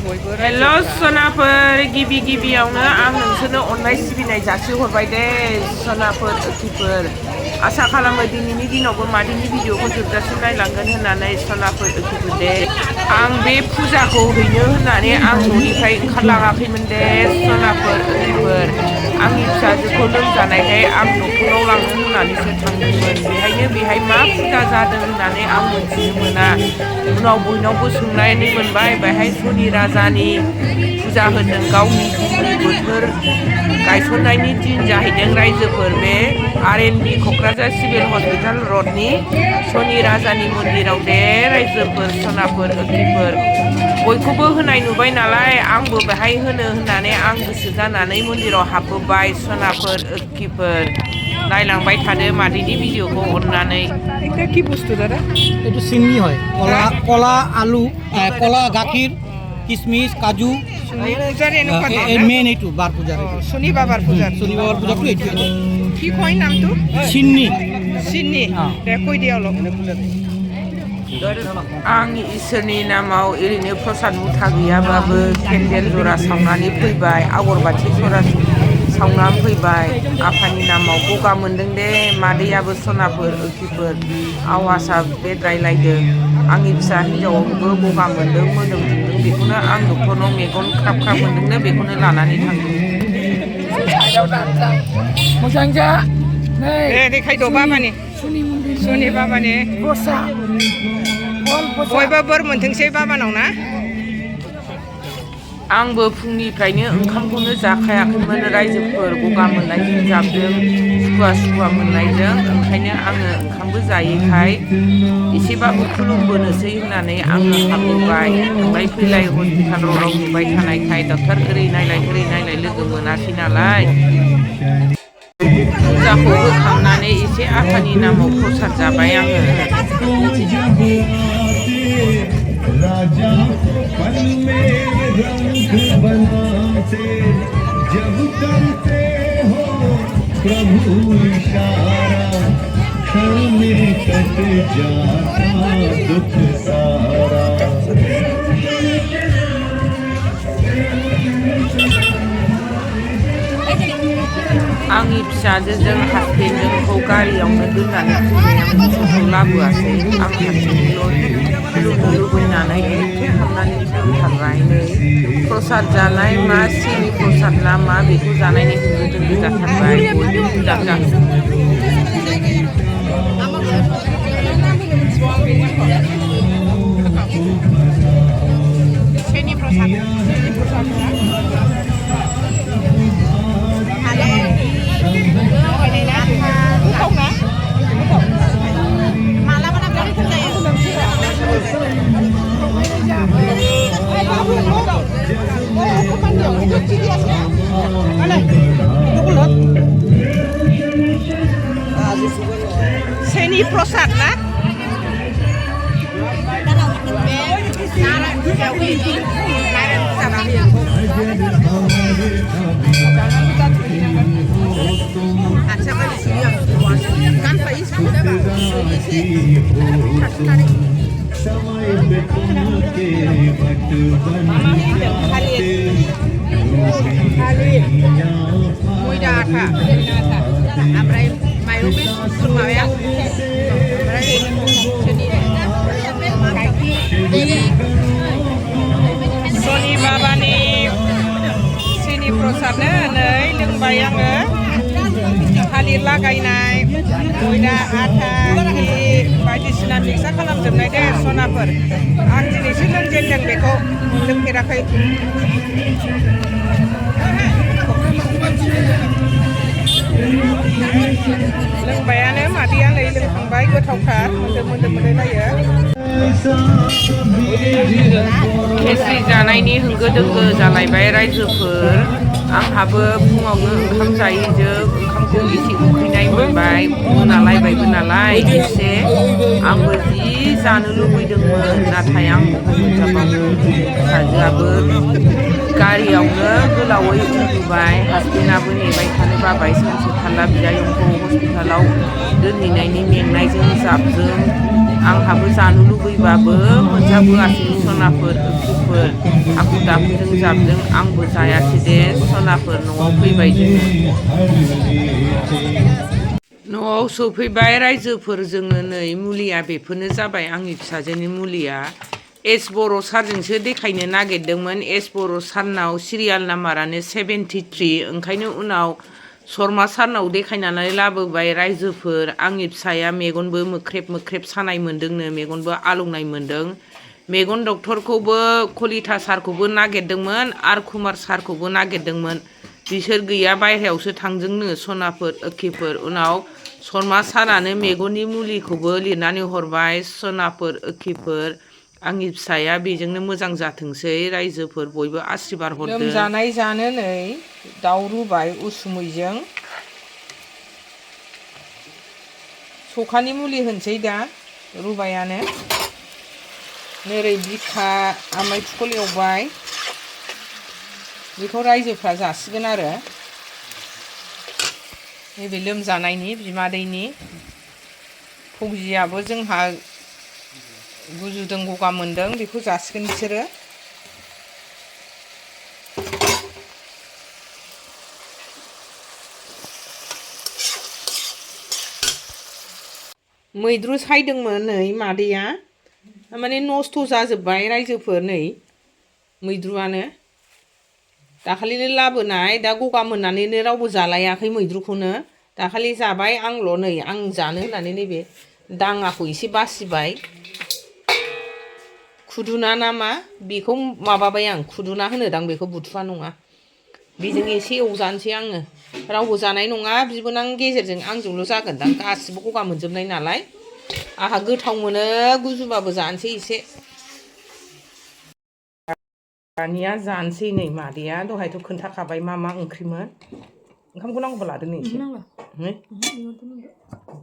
बयबो हेल' सनाफोर गिबियावनो आं नोंसोरनो अननाय सिबिनाय जासिहरबाय दे सनाफोर ओखिफोर आसा खालामो दिनैनि दिनावबो मादैनि भिडिअखौ जोबजासिम नायलांगोन होननानै सनाफोर ओखिफोर दे आं बे फुजाखौ हैनो होननानै आं न'निफ्राय ओंखारलाङाखैमोन दे सनाफोर ओखिफोर आंनि फिसाजोखौ लोमजानायखाय आं डक्टराव लांनो होननानैसो थांदोंमोन बेहाय मा फुजा जादों होननानै आं मोनथिनो मोना उनाव बयनावबो सोंनानै मोनबाय बेहाय सनि राजानि फुजा होदों गावनि बुब्लि बोथोर गायसननायनि दिन जाहैदों रायजोफोर बे आरएनबि क'क्राझार सिभिल हस्पिटाल रडनि सनि राजानि मन्दिराव दे रायजोफोर सनाफोर ओखिफोर बयखौबो होनाय नुबाय नालाय आंबो बेहाय होनो होननानै आं गोसो जानानै मन्दिराव हाबबोबाय सनाफोर ओखिफोर नायलांबाय थादो मादैनि भिडिअखौ अननानै এটা কি বস্তু দাদা এইটো চিন্নি হয় কলা কলা আলু কলা গাখীৰ কিচমিচ কাজু পূজাৰ এনেকুৱা এই মেইন এইটো বাৰ পূজাৰ শনি বাবাৰ পূজাৰ শনি বাবাৰ পূজাটো এইটো কি কয় নামটো চিন্নি চিন্নি দে কৈ দিয়া অলপ आं इसोरनि नामाव ओरैनो प्रसाद मुथा गैयाबाबो केन्डेल जरा सावनानै फैबाय आगरबाथि जरा सावनानै फैबाय आफानि नामाव गगा मोन्दों दे मादैयाबो सनाफोर ओखिफोर आवासा बेद्रायलायदों आंनि फिसा हिन्जावाबो गगा मोन्दों मोदोम दुंदों बेखौनो आं डक्टरनाव मेगन ख्राब ख्राब मोन्दोंनो बेखौनो लानानै थांदों मोजां जा देखायद' बाबानि सनि बाबानि बयबो बोर मोनथोंसै बाबानाव ना आंबो फुंनिफ्रायनो ओंखामखौनो जाखायाखैमोन रायजोफोर गगा मोननायजों जाबदों सुखुवा मोननायजों ओंखायनो आङो ओंखामबो जायैखाय एसेबाबो खुलुमबोनोसै होननानै आङो हाबबोबाय थांलाय फैलाय हस्पिटाल र'डाव नुबाय थानायखाय डक्टर ओरै नायलाय लोगो मोनाखै नालाय फुजाखौ होखांनानै एसे आफानि नामाव प्रसाद जाबाय आङो राजा पन में रंग बनाते जब करते हो प्रभु इशारा क्षण में कट जाता दुख सारा आंनि फिसाजोजों हासबेन्डजोंखौ गारियावनो दोननानै फैबाय आं गथ'खौ लाबोआसै आं हारसिंल' लुबैनानै एखे हाबनानै फैथारबाय नै प्रसाद जानाय मा सिनि प्रसाद ना मा बेखौ जानायनि होंगो दोंगो जाथारबाय बयबो फुजा सेनि प्रसाद ना समय पे तुमके बट बन जाते मैदा आथा ओमफ्राय माइरं बे माबाया सनि बाबानि सिनि प्रसादनो नै लोंबाय आङो थालिर लागायनाय मैदा आथा घि बायदिसिना मिक्सार खालामजोबनाय दे सनाफोर आं दिनैसो लोंजेनदों बेखौ लोंफेराखै लोंबायानो मादैया नै लोंखांबाय गोथावथार मोदोमलायो खेस्रि जानायनि होंगो दोंगो जालायबाय रायजोफोर आंहाबो फुङावनो ओंखाम जायैजों ओंखामखौ एसे उखैनाय मोनबाय मोनालायबायबो नालाय एसे आंबो जि जानो लुबैदोंमोन नाथाय आं बहाय मोनजाबावनो फिसाजोआबो गारियावनो गोलावै उन्दुबाय हासबेन्डआबो नेबाय थानो बाबाय सानसे थाला बिजायंखौ हस्पिटालाव दोनहैनायनि मेंनायजों जाबजों आंहाबो जानो लुबैबाबो मोनजाबोआसै सनाफोर ओंख्रिफोर हाखु दाखुजों जाबदों आंबो जायासै दे सनाफोर न'आव फैबाय जोङो न'आव सफैबाय रायजोफोर जोङो नै मुलिया बेफोरनो जाबाय आंनि फिसाजोनि मुलिया एस बर' सारजोंसो देखायनो नागिरदोंमोन एस बर' सारनाव सिरियाल नाम्बारानो 73 ओंखायनो उनाव शर्मा सारनाव देखायनानै लाबोबाय रायजोफोर आंनि फिसाया मेगनबो मोख्रेब मोख्रेब सानाय मोन्दोंनो मेगनबो आलौनाय मोन्दों मेगन डक्टरखौबो कलिता सारखौबो नागिरदोंमोन आर कुमार सारखौबो नागिरदोंमोन बिसोर गैया बायह्रायावसो थांदोंनो सनाफोर ओखिफोर उनाव शर्मा सारानो मेगननि मुलिखौबो लिरनानै हरबाय सनाफोर ओखिफोर आंनि फिसाया बेजोंनो मोजां जाथोंसै रायजोफोर बयबो आशीर्बाद हरदो लोमजानाय जानो नै दाउ रुबाय उसुमैजों सखानि मुलि होनसै दा रुबायानो नोरै बिखा आमाय थुखल एवबाय बेखौ रायजोफ्रा जासिगोन आरो नैबे लोमजानायनि बिमादैनि फौजियाबो जोंहा गुजुदों गगा मोनदों बेखौ जासिगोन बिसोरो मैद्रु सायदोंमोन नै मादैया माने नस्थ' जाजोब्बाय रायजोफोर नै मैद्रुआनो दाखालिनो लाबोनाय दा गगा मोननानैनो रावबो जालायाखै मैद्रुखौनो दाखालि जाबाय आंल' नै आं जानो होननानै नैबे दाङाखौ एसे बासिबाय खुदुना ना मा बेखौ माबाबाय आं खुदुना होनोदां बेखौ बुथुवा नङा बेजों एसे एवजानोसै आङो रावबो जानाय नङा बिबोनां गेजेरजों आंजोंल' जागोनदां गासिबो गगा मोनजोबनाय नालाय आंहा गोथाव मोनो गुजुबाबो जानोसै एसे दानिया जानोसै नै मादैया दहायथ' खोन्थाखाबाय मा मा ओंख्रिमोन ओंखामखौ नांगौबा लादो नै एसे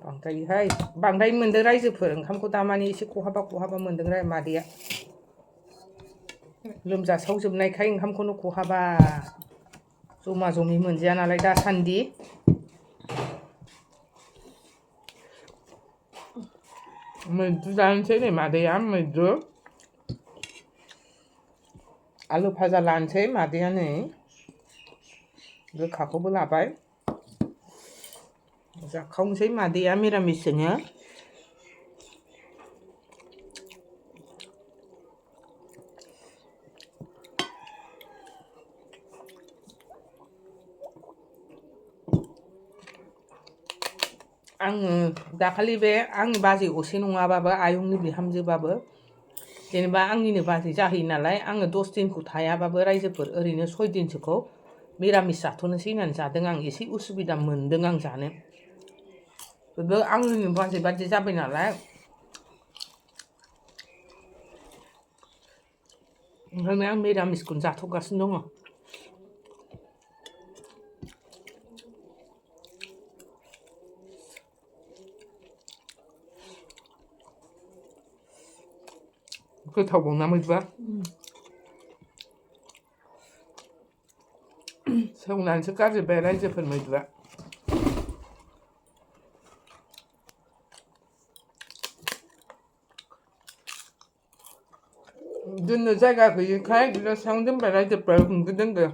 बांद्रायहाय बांद्राय मोनदों रायजोफोर ओंखामखौ दामानि एसे खहाबा मोनदों मादैया लोमजासावजोबनायखाय ओंखामखौनो खहाबा जमा जमि मोनजाया नालाय दासान्दि मैद्रु जानोसै नै मादैया मैद्रु आलु भाजा लानोसै मादैया नै गोखाखौबो लाबाय जाखावनोसै मादैया मिरामिसजोंनो आङो दाखालि बे आंनि बाजै असे नङाबाबो आयंनि बिहामजोबाबो जेनेबा आंनिनो बाजै जाहैयो नालाय आङो 10 दिनखौ थायाबाबो रायजोफोर ओरैनो 6 दिनसोखौ मिरामिस जाथ'नोसै होननानै जादों आं एसे उसुबिदा मोनदों आं जानो बेबो आंनिनो बाजै बादि जाबाय नालाय ओंखायनो आं मिरामिसखौनो जाथ'गासिनो दङ गोथावबावना मैद्रुआ सेवनानैसो गारजोब्बाय रायजोफोर मैद्रुआ दोननो जायगा गैयैखाय गिलासावनो दोनबाय रायजोफोर होंगो दोंगो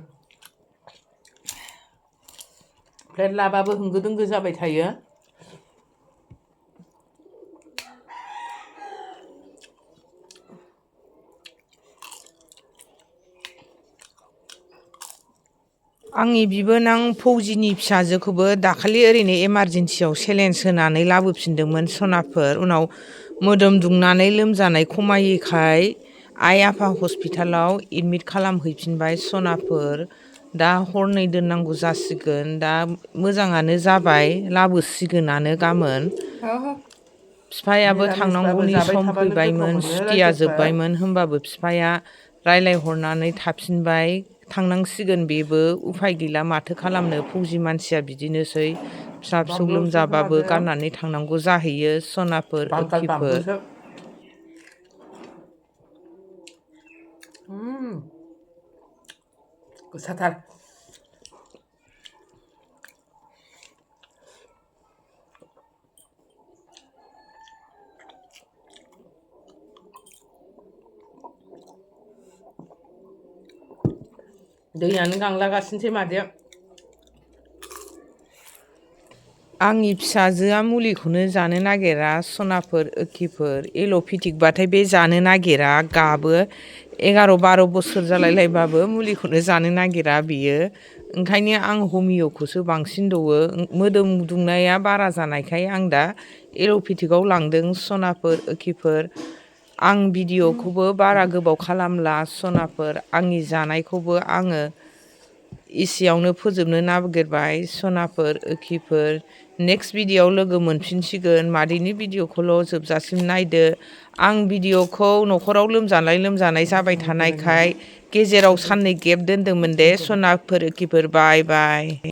प्लेट लाबाबो होंगो दोंगो जाबाय थायो आंनि बिबोनां फौजिनि फिसाजोखौबो दाखालि ओरैनो इमारजेन्सियाव सेलेन्स होनानै लाबोफिनदोंमोन सनाफोर उनाव मोदोम दुंनानै लोमजानाय खमायैखाय आइ आफा हस्पिटालाव एडमिट खालामहैफिनबाय सनाफोर दा हरनै दोननांगौ जासिगोन दा मोजाङानो जाबाय लाबोसिगोनानो गाबोन बिफायाबो थांनांगौनि सम फैबायमोन सुटिया जोब्बायमोन होमबाबो बिफाया रायलायहरनानै थाफिनबाय थांनांसिगोन बेबो उफाय गैला माथो खालामनो फौजि मानसिया बिदिनोसै फिसा फिसौ लोमजाबाबो गारनानै थांनांगौ जाहैयो सनाफोर ओखिफोर गोसाथार दैयानो गांलागासिनोसै मादैया आंनि फिसाजोआ मुलिखौनो जानो नागिरा सनाफोर ओखिफोर एल'पेथिकबाथाय बे जानो नागिरा गाबो 11-12 बोसोर जालायलायबाबो मुलिखौनो जानो नागिरा बियो ओंखायनो आं हमिय'खौसो बांसिन दौवो मोदोम दुंनाया बारा जानायखाय आं दा एल'पेथिकआव लांदों सनाफोर ओखिफोर आं भिडिअ'खौबो बारा गोबाव खालामला सनाफोर आंनि जानायखौबो आङो एसेयावनो फोजोबनो नागिरबाय सनाफोर ओखिफोर नेक्स्ट भिडिअ'आव लोगो मोनफिनसिगोन मादैनि भिडिअ'खौल' जोबजासिम नायदो आं भिडिअ'खौ न'खराव लोमजानाय जाबाय थानायखाय गेजेराव साननै गेप दोन्दोंमोन दे सनाफोर ओखिफोर बाय बाय